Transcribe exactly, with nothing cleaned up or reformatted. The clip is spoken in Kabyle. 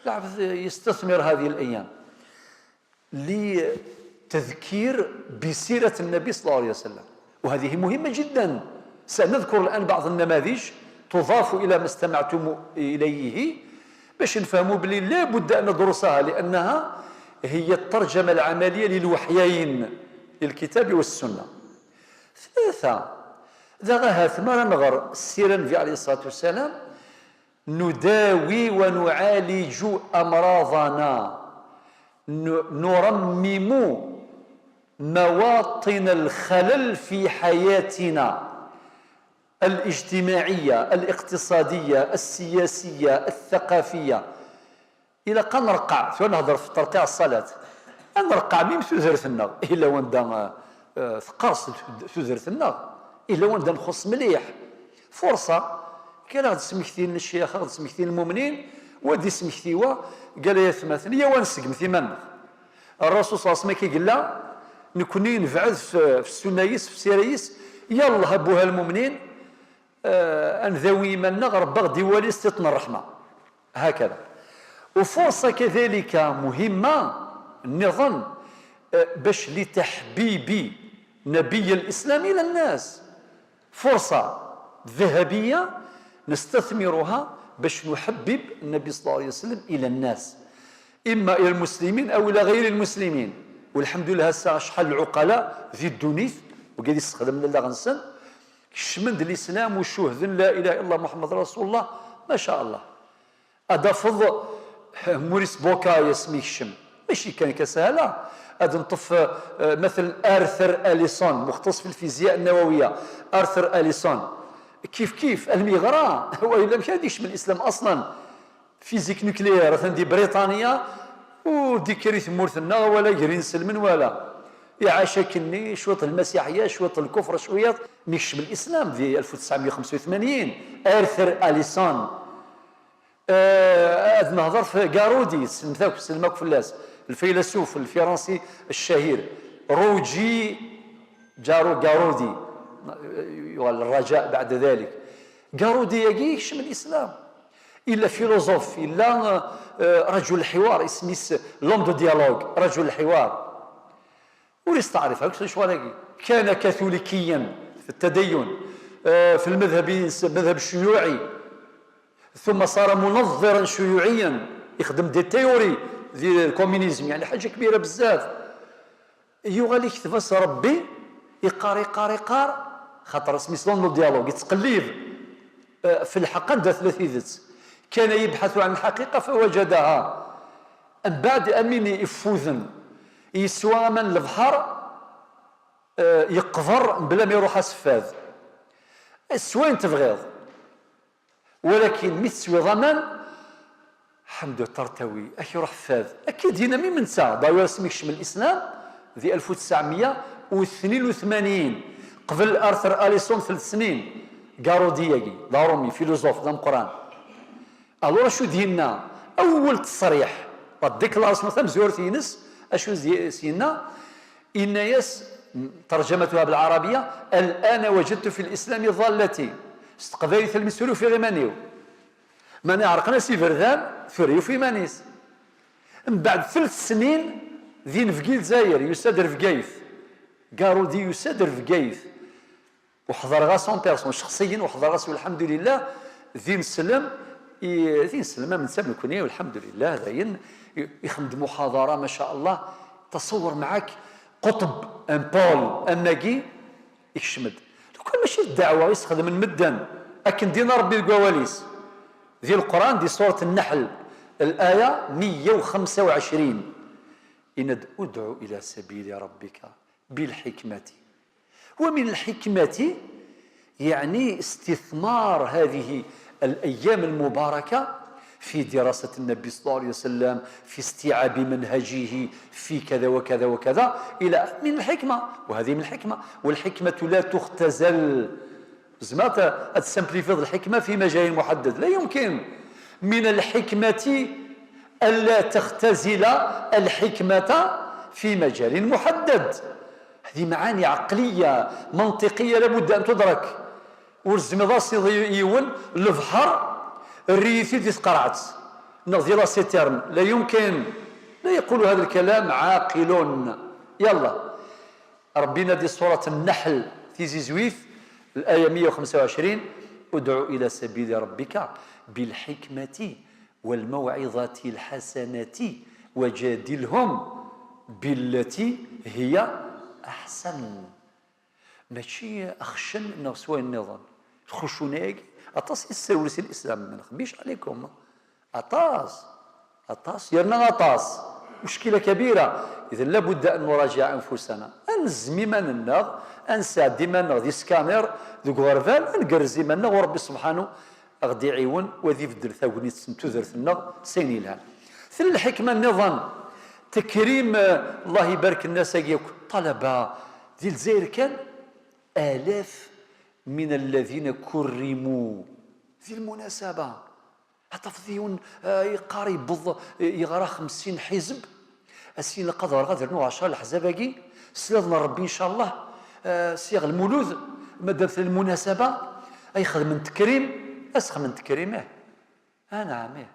العبد يستثمر هذه الأيام لتذكير بسيرة النبي صلى الله عليه وسلم، وهذه مهمة جدا. سنذكر الآن بعض النماذج تضاف إلى ما استمعتم إليه باش نفهموا بلي لا بد أن ندرسها، لأنها هي الترجمة العملية للوحيين، للكتاب والسنة. ثلاثة، ذا غاها ثمارة نغر السيرة النبي عليه الصلاة والسلام، نداوي ونعالج أمراضنا، ن-، نرمم مواطن الخلل في حياتنا الاجتماعية، الاقتصادية، السياسية، الثقافية. إلا قا نرقع، ثم نهضر في ترقيع الصلاة، نرقع ميم تودرت النغ، إلا واندا، آه، ثقاص تودرت النغ، إلا واندا نخص مليح. فرصة، كان غد سمكتين الشيخ، غد سمكتين المؤمنين، ودي سمكتيوا، قال يا ثماثن، يا وان سقم ثمن. الرسول صلى الله عليه وسلم كي قال لا، نكوني نبعد في، في السنة يس، في السيرة يس، يلا هبوها المؤمنين، آه، أن ذوي من نغر بغدي والي ستنا الرحمة. هكذا. وفرصة كذلك مهمة نظن، آه، باش لتحبيب نبي الإسلام إلى الناس. فرصة ذهبية نستثمرها باش نحبب النبي صلى الله عليه وسلم إلى الناس، إما إلى المسلمين أو إلى غير المسلمين. والحمد لله هسه شحال العقلاء ذي الدونيث وقاعد يستخدم لله غنسن، كشمن الإسلام وشهدن لا إله إلا الله محمد رسول الله، ما شاء الله. أدفض موريس بوكاي اسمي كشم، ماشي كان كسهلة. أد نطف، آه، مثل آرثر أليسون، مختص في الفيزياء النووية. آرثر أليسون كيف كيف الميغرا، وإلا ما كان يشمل الإسلام أصلا. فيزيك نوكليير، أثن دي بريطانيا، ودي كريت مورثنا ولا جرين سلمن ولا. يعاش كني شوط المسيحية، شوط الكفر، شويط ميكشم الإسلام دي ألف وتسعمية وخمسة وثمانين، آرثر أليسون. آه، هاد نهضر في غارودي، سلمتك، سلمك فلاس، الفيلسوف الفرنسي الشهير، روجي جارو، غارودي، يقال الرجاء بعد ذلك. غارودي يجي يكشم الإسلام. إلا فيلوزوف، إلا، آه، رجل الحوار، اسميس لوم دو ديالوج، رجل الحوار. وليس تعرف هاك شو على كي. كان كاثوليكيا في التدين، آه، في المذهب، المذهب الشيوعي، ثم صار منظرا شيوعيا، يخدم دي تيوري ديال الكومونيزم، يعني حاجة كبيرة بزاف. يوغال يكتب اس ربي، يقار، يقار، يقار، خاطر سميس لون دو ديالوج، يتقلب، آه، في الحق عندها ثلاث يدت. كان يبحث عن الحقيقة فوجدها. من بعد أمين يفوذن، يسوى من البحر، آه، يقفر بلا ما يروح أسفاد. سوين تبغيض. ولكن مي تسوي ضمان، حمد الطرطاوي، أكي يروح فاد. أكيد هنا مي من ساعة، داير اسمي يكشم الإسلام ذي ألف وتسعمية واثنين وثمانين، قبل آرثر أليسون ثلاث سنين، غارودياكي، ضارومي، فيلوزوف، ضا مقران. ألورا شو دينا؟ أول تصريح، لا ديكلاراسيون تاع مزورتينس، أشو زي-، سينا؟ إناياس، ترجمتها بالعربية: الآن وجدت في الإسلام ضالتي. استقبلت المسؤول في غيمانيو. ماني عرقنا سي فردان، ثوريو في مانيس. من بعد ثلاث سنين، ذي نفقي الجزائر، يساد رفقايث. غارودي يساد رفقايث. وحضر غا سون بيرسون، شخصيا وحضر غا، والحمد لله، ذي نسلم، ي-، ذي نسلم من سام كوني، والحمد لله، داين ي-، يخمد محاضرة، ما شاء الله، تصور معاك قطب، ان بول، ان ناقي، يكشمد. لو كان ماشي الدعوة، يستخدم المدن، أكن دينا ربي القواليس. ذي القرآن، دي سورة النحل، الآية مية وخمسة وعشرين. إن ادع إلى سبيل ربك بالحكمة. ومن الحكمة، يعني، استثمار هذه الأيام المباركة في دراسة النبي صلى الله عليه وسلم، في استيعاب منهجه، في كذا وكذا وكذا، إلى من الحكمة، وهذه من الحكمة، والحكمة لا تختزل. زعما ت-، تسمبليفيض الحكمة في مجال محدد، لا يمكن. من الحكمة ألا تختزل الحكمة في مجال محدد. هذه معاني عقلية منطقية لابد أن تدرك. ورزمي راسي يون البحر الريثي دي تقرعت. Neɣ di la citerne. لا يمكن. لا يقول هذا الكلام عاقل. يلا. ربنا دي سورة النحل تيزيزويت، الآية مية وخمسة وعشرين: ادع إلى سبيل ربك بالحكمة والموعظة الحسنة وجادلهم بالتي هي أحسن. Mačči axeccen neɣ s wayen nniḍen. Lxucuna-agi, aṭas i tesserwel si lislam-nneɣ. Bic ɛlikum. Aṭas. Aṭas. Yerna aṭas. Muckila kabira. Idan, labudda an nuraǧiɛ anfusana. Ad nezzem iman-nneɣ, ad nesɛeddi iman-nneɣ di scanner, deg uɣerbal, ad ngerrez iman-nneɣ u Ṛebbi subḥanu ad ɣ-d-iɛiwen u ad ibeddel tagnit n tudert-nneɣ s ayen yelhan. Tella lḥikma nniḍen, Tekrim, eh, Allah ibarek nnas-agi akk, ṭṭalaba di Lezzayer kan, آلاف من الذين كرموا di lmunasaba. Ad tafeḍ yiwen, eh, yeqqar yewweḍ, eh, yeɣra xemsin ḥizb, a s-yini lqader ad rnuɣ ɛecra leḥzab-agi, s laḍn n Ṛebbi, ncallah, eh, sɛiɣ lmulud, ma d lmunasaba, ay xedmen tekrim, ad s-xedmen tekrim, ih. Anɛam, ih.